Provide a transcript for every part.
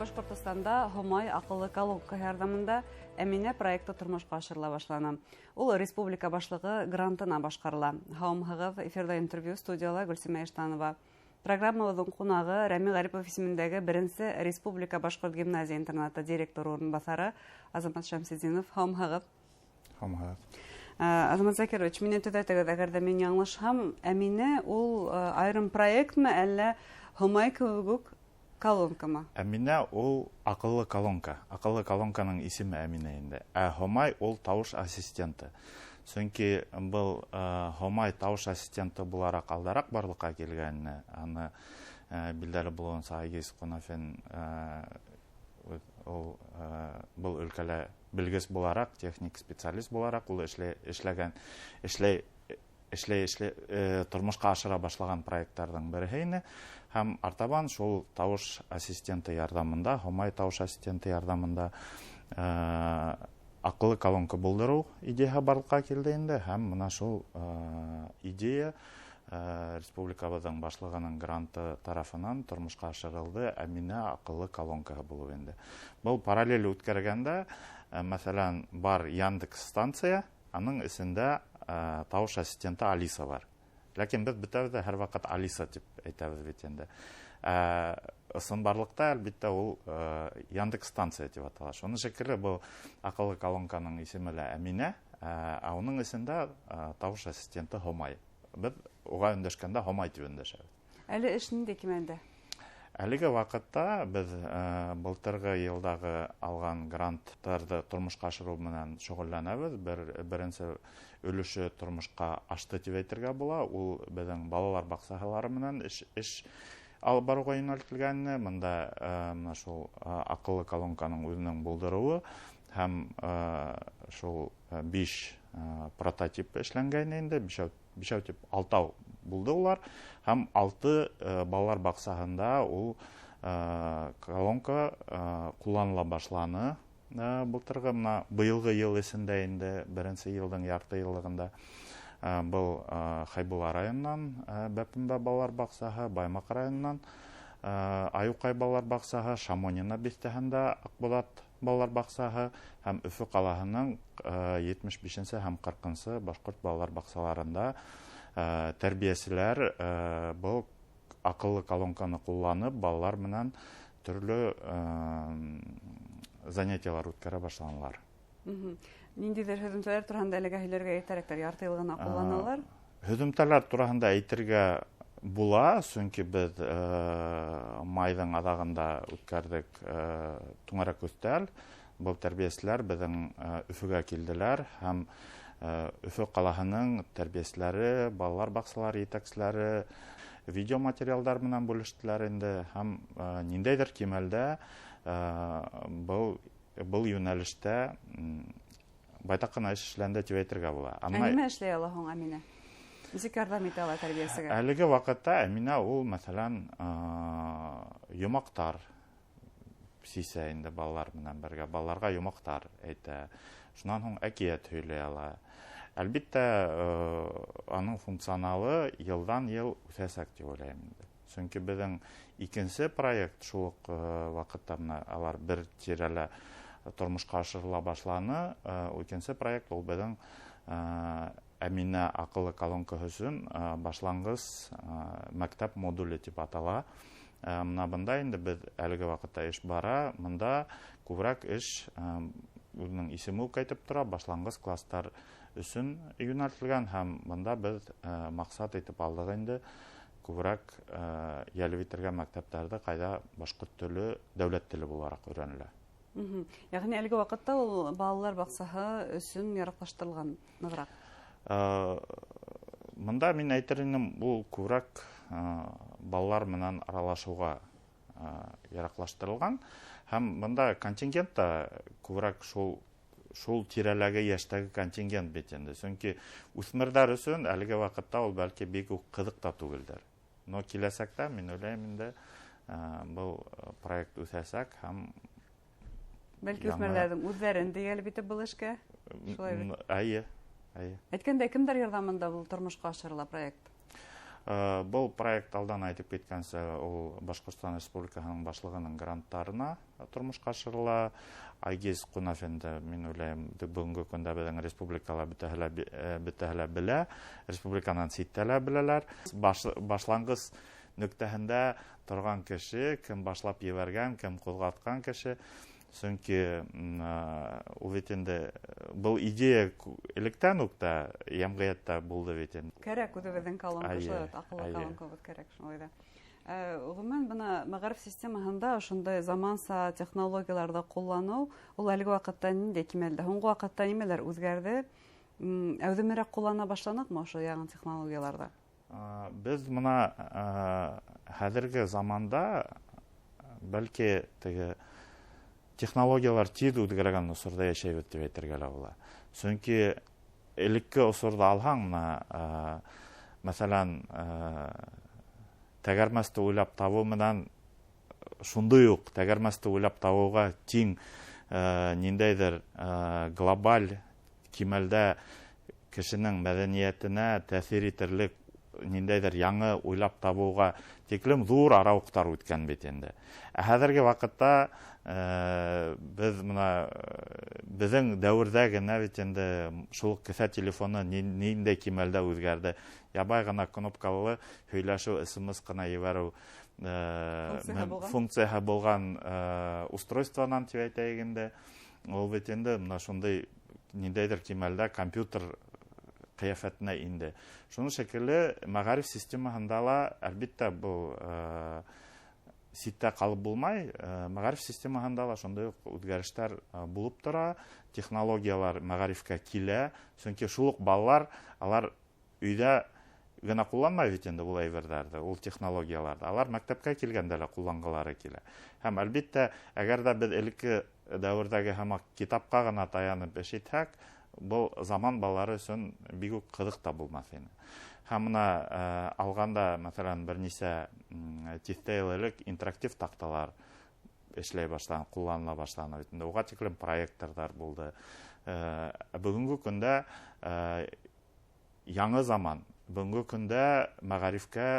Башҡортостанда Һомай аҡыллы колонка ярҙамында Әминә проекты тормошҡа ашырыла башланы. Ул республика башлығы грантына башҡарыла. Һаумыһығыҙ, эфирҙа интервью, студияла Гөлсимә Иштанова. Программабыҙҙың ҡунағы Рәми Ғарипов исемендәге беренсе республика башҡорт гимназия интернаты директоры урынбаҫары Азамат Шәмсетдинов. Һаумыһығыҙ. Һаумыһығыҙ. Азамат Закирович, мине төҙәтегеҙ, әгәр ҙә мин яңылышһам, Әминә ул айырым проектмы, әллә Һомай кеүек үк колонкамы? Әминә ул аҡыллы колонка. Аҡыллы колонканың исеме Әминә инде. Ә Һомай ул тауыш ассистенты. Сөнки был Һомай тауыш ассистенты булараҡ алдараҡ барлыҡҡа килгәне, аны билдәле булыуынса Айгиз Ҡунафин ул был өлкәлә белгес булараҡ, техник специалист булараҡ ул эшләгән, эшләй, эшләй, эшләй, тормошҡа ашыра башлаған проекттарҙың береһе ине. Һәм артабан шул тауыш ассистенты ярҙамында, Һомай тауыш ассистенты ярҙамында аҡыллы колонка булдырыу идеяһы барлыҡҡа килде инде. Һәм бына шул идея республикабыҙҙың башлығының гранты тарафынан тормошҡа ашырылды. Әминә аҡыллы колонкаһы булып инде. Был параллель үткәргәндә, мәҫәлән, бар Яндекс станция, аның эсендә тауыш ассистенты Алиса бар. Ләкин беҙ бөтәбеҙ ҙә һәр ваҡыт Алиса тип әйтәбеҙ бит инде. Ысынбарлыҡта, әлбиттә, ул Яндекс станция тип атала. Шуның шикелле был аҡыллы колонканың исеме лә Әминә, ә уның эсендә тауыш ассистенты Һомай. Беҙ уға өндәшкәндә Һомай тип өндәшәбеҙ. Әле эш ниндәй кимәлдә? Әлеге ваҡытта беҙ былтырғы йылдағы алған гранттарҙы тормошҡа ашырыу менән шөғөлләнәбеҙ. Беренсе өлөшө тормошҡа ашты тип әйтергә була. Ул беҙҙең балалар баҡсаһылары менән эш алып барыуға йүнәлтелгән. Бында мына шул аҡыллы колонканың үҙенең булдырыуы һәм шул 5 прототип эшләнгән инде. Бишәү тип алтау булды улар. Һәм 6 балалар баҡсаһында ул колонка ҡулланыла башланы. Былтырғы мына быйылғы йыл эсендә инде беренсе йылдың ярты йыллығында был Хәйбулла районынан Бәпембә балалар баҡсаһы, Баймаҡ районынан Айыуҡай балалар баҡсаһы, Шамонина биҫтәһендә Аҡбуҙат балалар баҡсаһы һәм Өфө ҡалаһының етмеш бишенсе һәм ҡырҡынсы башҡорт балалар баҡсаларында тәрбиәселәр был аҡыллы колонканы ҡулланып балалар менән төрлө занятиялар үткәрә башланылар. Ниндәйҙер һөҙөмтәләр тураһында әлегә һөйләргә иртәрәктер, ярты йыл ғына ҡулланалар. Һөҙөмтәләр тураһында әйтергә була, сөнки беҙ майҙың аҙағында үткәрҙек түңәрәк өҫтәл. Был тәрбиәселәр беҙҙең Өфөгә килделәр һәм Өфө ҡалаһының тәрбиәселәре, балалар баҡсалары етәкселәре видеоматериалдар менән бүлештеләр инде һәм ниндәйҙер кимәлдә был йүнәлештә байтаҡ ҡына эш эшләнде тип әйтергә була. Ә нимә эшләй ала һуң Әминә? Нисек ярҙам итә ала тәрбиәсегә? Әлеге ваҡытта Әминә ул, мәҫәлән, йомаҡтар сисә инде балалар менән бергә, балаларға йомаҡтар әйтә. Шунан һуң әкиәт һөйләй ала. Әлбиттә, аның функционалы йылдан йыл үҫәсәк тип уйлайым инде. Сөнки беҙҙең икенсе проект шул уҡ ваҡытта мына алар бер тирәлә тормошҡа ашырыла башланы. Икенсе проект ул беҙҙең Әминә аҡыллы колонкаһы өсөн башланғыс мәктәп модуле тип атала. Мына бында инде беҙ әлеге ваҡытта эш бара. Бында күберәк эш үҙенең исеме үк әйтеп тора, башланғыс класстар өсөн йүнәлтелгән һәм бында беҙ маҡсат итеп алдыҡ инде күберәк йәлеп итергә мәктәптәрҙе, ҡайҙа башҡорт теле дәүләт теле булараҡ өйрәнелә. Йәғни әлеге ваҡытта ул балалар баҡсаһы өсөн яраҡлаштырылған нығыраҡ. Мында мин әйтер инем, ул күберәк балалар менән аралашыуға яраҡлаштырылған һәм бында контингент та күберәк шул тирәләге йәштәге контингент бит инде. Сөнки үҫмерҙәр өсөн әлеге ваҡытта ул бәлки бик үк ҡыҙыҡ та түгелдер. Но киләсәктә мин уйлайым инде, был проект үҫәсәк һәм Бәлки яңы үҫмерҙәрҙең үҙҙәрен дә йәлеп итеп был эшкә. Шулай бит. Әйе, әйе. Әйткәндәй, кемдәр ярҙамында был тормошҡа ашырыла проект? Был проект алдан әйтеп киткәнсә, ул Башҡортостан Республикаһының башлығының гранттарына тормошҡа ашырыла. Айгиз Ҡунаф инде, мин уйлайым, бөгөнгө көндә беҙҙең республикала бөтәһе лә белә, республиканан ситтә лә беләләр. Башланғыс нөктәһендә торған кеше, кем башлап ебәргән, кем ҡуҙғатҡан кеше. Сөнки ул бит инде был идея электән үк тә йәмғиәттә булды бит инде. Кәрәк үҙебеҙҙең колонка, шулай бит, аҡыллы колонкабыҙ кәрәк шулай ҙа. Ғөмүмән, бына мәғариф системаһында ошондай заманса технологияларҙы ҡулланыу, ул әлеге ваҡытта ниндәй кимәлдә? Һуңғы ваҡытта нимәләр үҙгәрҙе? Әүҙемерәк ҡуллана башланыҡмы ошо яңы технологияларҙы? Беҙ бына хәҙерге заманда бәлки теге технологиялар тиҙ үҙгәргән осорҙа йәшәйбеҙ тип әйтергә лә була. Сөнки элекке осорҙо алһаң, бына, мәҫәлән, тәгәрмәсте уйлап табыу менән шундай уҡ тәгәрмәсте уйлап табыуға тиң, ниндәйҙер, глобаль кимәлдә кешенең мәҙәниәтенә тәьҫир итерлек ниндәйҙер яңы уйлап табыуға тиклем ҙур арауыҡтар үткән бит инде. Ә хәҙерге ваҡытта, беҙ бына, беҙҙең дәүерҙә генә бит инде шул кеҫә телефоны ниндәй кимәлдә үҙгәрҙе. Ябай ғына кнопкалы һөйләшеү, СМС ҡына ебәреү, Функцияһы булған. функцияһы булған, устройствонан тип әйтәйек инде. Ул бит инде бына шундай ниндәйҙер кимәлдә компьютер ҡиәфәтенә инде. Шуның шикелле мәғариф системаһында ла әлбиттә был, ситтә ҡалып булмай, мәғариф системаһында ла шундай уҡ үҙгәрештәр, булып тора, технологиялар мәғарифкә килә, сөнки шул уҡ балалар алар өйҙә генә ҡулланмай бит инде ул әйберҙәрҙе, ул технологияларҙы. Алар мәктәпкә килгәндә лә ҡулланғылары килә. Һәм әлбиттә, әгәр ҙә беҙ элекке дәүерҙәге һымаҡ китапҡа ғына таянып эш итһәк, был заман балалары өсөн бик үк ҡыҙыҡ та булмаҫ ине. Һәм бына, алғанда, мәҫәлән, бер нисә, тиҫтә йыл элек интерактив таҡталар эшләй башланы, ҡулланыла башланы бит инде. Уға тиклем проекторҙар булды. Бөгөнгө көндә, яңы заман, бөгөнгө көндә мәғарифкә,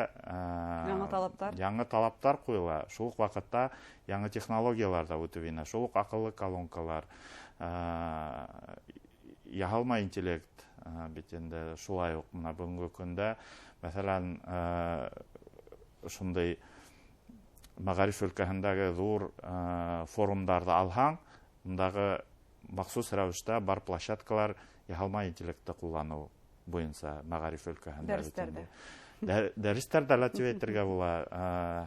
Яңы талаптар. яңы талаптар ҡуйыла. Шул уҡ ваҡытта яңы технологиялар ҙа үтеп инә. Шул уҡ аҡыллы колонкалар, яһалма интеллект, бит инде шулай уҡ бына бөгөнгө көндә, мәҫәлән, шундай мәғариф өлкәһендәге ҙур, форумдарҙы алһаң, ундағы махсус рәүештә бар площадкалар яһалма интеллектты ҡулланыу буйынса мәғариф өлкәһендә бит Дәрестәрҙә. инде. Дәрестәрҙә лә тип әйтергә була.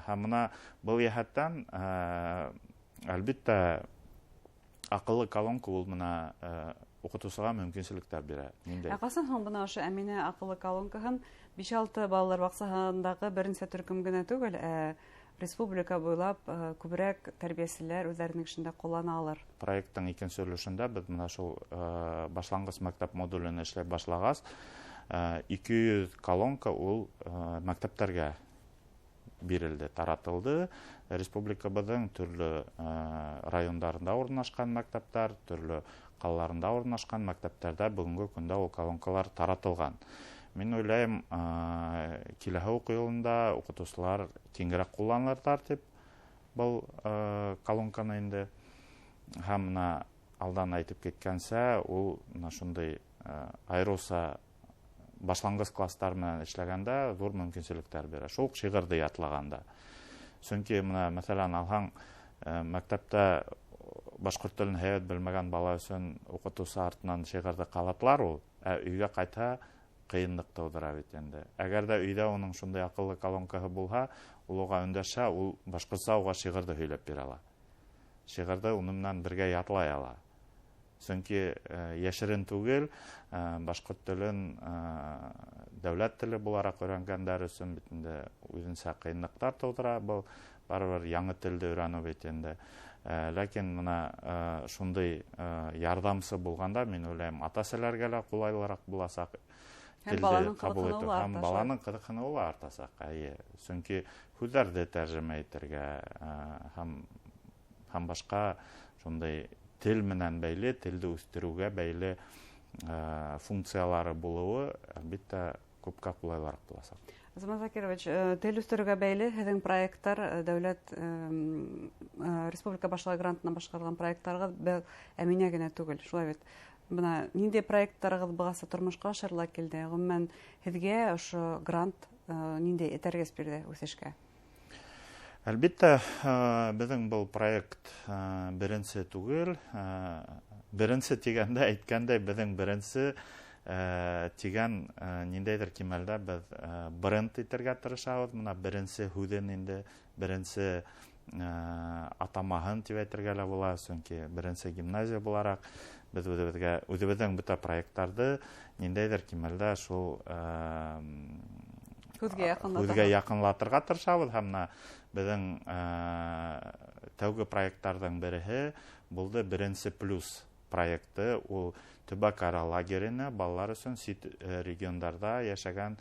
Һәм бына был йәһәттән, әлбиттә, аҡыллы колонка ул бына, уҡытыусыға мөмкинселектәр бирә. Ниндәй? Ә ҡасан һуң бына ошо Әминә аҡыллы колонкаһын биш-алты балалар баҡсаһындағы бер нисә төркөм генә түгел, ә республика буйлап, күберәк тәрбиәселәр үҙҙәренең эшендә ҡуллана алыр? Проекттың икенсе өлөшөндә беҙ бына шул, башланғыс мәктәп модулен эшләп башлағас, 200 колонка ул, мәктәптәргә бирелде, таратылды. Республикабыҙҙың төрлө, райондарында урынлашҡан мәктәптәр, төрлө ҡалаларында урынлашҡан мәктәптәрҙә бөгөнгө көндә ул колонкалар таратылған. Мин уйлайым, киләһе уҡыу йылында уҡытыусылар киңерәк ҡулланырҙар тип был, колонканы инде. Һәм бына алдан әйтеп киткәнсә, ул бына шундай, айырыуса башланғыс класстар менән эшләгәндә ҙур мөмкинселектәр бирә. Шул уҡ шиғырҙы ятлағанда. Сөнки бына, мәҫәлән, алһаң, мәктәптә башҡорт телен һәйбәт белмәгән бала өсөн уҡытыусы артынан шиғырҙы ҡабатлар ул, ә өйгә ҡайтһа ҡыйынлыҡ тыуҙыра бит инде. Әгәр ҙә өйҙә уның шундай аҡыллы колонкаһы булһа, ул уға өндәшә, ул башҡортса уға шиғырҙы һөйләп бирә ала. Шиғырҙы уның менән бергә ятлай ала. Сөнки, йәшерен түгел, башҡорт телен, дәүләт теле булараҡ өйрәнгәндәр өсөн бит инде үҙенсә ҡыйынлыҡтар тыуҙыра, был барыбер яңы телде өйрәнеү бит инде. Ләкин бына, шундай, ярҙамсы булғанда, мин уйлайым, ата-әсәләргә лә ҡулайлыраҡ буласаҡ. Һәм Телде баланың ҡабул итеү, ҡыҙыҡһыныуы ла һәм артасаҡ. баланың ҡыҙыҡһыныуы ла артасаҡ, эйе. Сөнки һүҙҙәрҙе тәржемә итергә, һәм башҡа шундай тел менән бәйле, телде үҫтереүгә бәйле, функциялары булыуы, әлбиттә, күпкә ҡулайлыраҡ буласаҡ. Азамат Закирович, тел үҫтереүгә бәйле һеҙҙең проекттар, дәүләт республика башлығы грантына башҡарылған проекттарығыҙ был Әминә генә түгел, шулай бит. Бына ниндәй проекттарығыҙ бығаса тормошҡа ашырыла килде? Ғөмүмән, һеҙгә ошо грант ниндәй этәргес бирҙе үҫешкә? Әлбиттә, беҙҙең был проект беренсе түгел. Беренсе тигәндә әйткәндәй, беҙҙең беренсе тигән ниндәйҙер кимәлдә беҙ бренд итергә тырышабыҙ. Бына беренсе һүҙен инде, беренсе атамаһын тип әйтергә лә була, сөнки беренсе гимназия булараҡ беҙ үҙебеҙҙең бөтә проекттарҙы ниндәйҙер кимәлдә шул һүҙгә яҡынлатырға тырышабыҙ. Һәм бына беҙҙең тәүге проекттарҙың береһе булды Беренсе плюс проекты. Ул төбәк-ара лагеренә балалар өсөн сит региондарҙа йәшәгән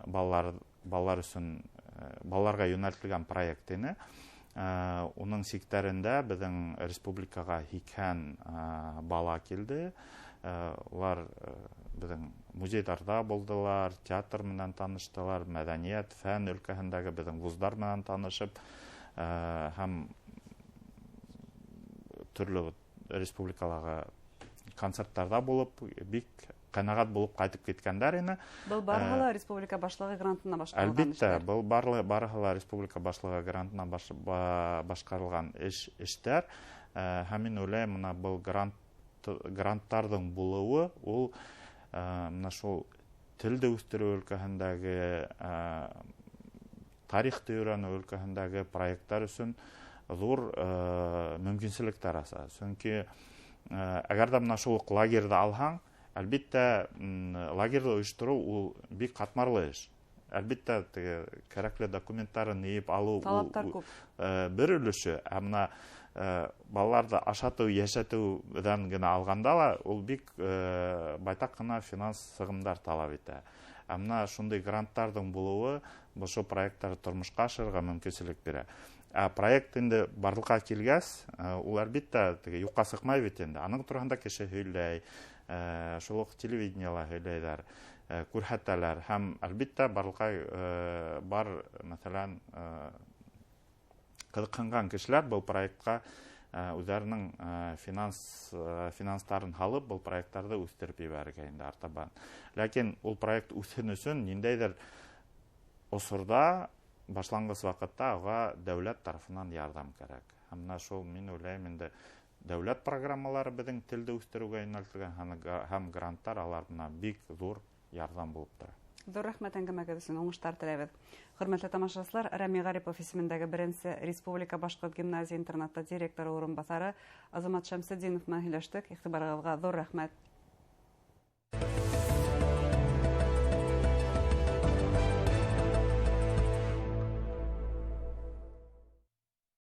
балалар өсөн, балаларға йүнәлтелгән проект ине. Уның сиктәрендә беҙҙең республикаға 80 бала килде. Улар беҙҙең музейҙарҙа булдылар, театр менән таныштылар, мәҙәниәт, фән өлкәһендәге беҙҙең вуздар менән танышып, һәм төрлө республикалағы концерттарҙа булып, бик ҡәнәғәт булып ҡайтып киткәндәр ине. Был барыһы ла республика башлығы грантына башҡарылған Әлбиттә, эштәр. был барыһы ла республика башлығы грантына башҡарылған эштәр. Һәм мин уйлайым, бына был гранттарҙың булыуы ул, бына шул телде үҫтереү өлкәһендәге, тарихты өйрәнеү өлкәһендәге проекттар өсөн ҙур мөмкинселектәр аса. Сөнки әгәр ҙә бына шул уҡ лагерҙы алһаң, әлбиттә, лагерҙы ойоштороу ул бик ҡатмарлы эш. Әлбиттә, теге кәрәкле документтарын йыйып алыу ул, Талаптар күп. Бер өлөшө, ә бына балаларҙы ашатыу, йәшәтеүҙән генә алғанда ла ул бик байтаҡ ҡына финанс сығымдар талап итә. Ә бына шундай гранттарҙың булыуы ошо проекттарҙы тормошҡа ашырырға мөмкинселек бирә. Ә проект инде барлыҡҡа килгәс, ул әлбиттә теге юҡҡа сыҡмай бит инде. Аның тураһында кеше һөйләй, шул уҡ телевидениела һөйләйҙәр, күрһәтәләр. Һәм әлбиттә барлыҡҡа, бар, мәҫәлән, ҡыҙыҡһынған кешеләр был проектҡа, үҙҙәренең, финанстарын һалып, был проекттарҙы үҫтереп ебәрергә инде артабан. Ләкин ул проект үҫһен өсөн ниндәйҙер осорҙа, башланғыс ваҡытта уға дәүләт тарафынан ярҙам кәрәк. Һәм бына шул мин уйлайым инде, дәүләт программалары беҙҙең телде үҫтереүгә йүнәлтелгән һәм гранттар алар бына бик ҙур ярҙам булып тора. Ҙур рәхмәт әңгәмәгеҙ өсөн, уңыштар теләйбеҙ. Хөрмәтле тамашасылар, Рәми Ғарипов исемендәге беренсе республика башҡорт гимназия интернаты директоры урынбаҫары Азамат Шәмсетдинов менән һөйләштек. Иғтибарығыҙға ҙур рәхмәт.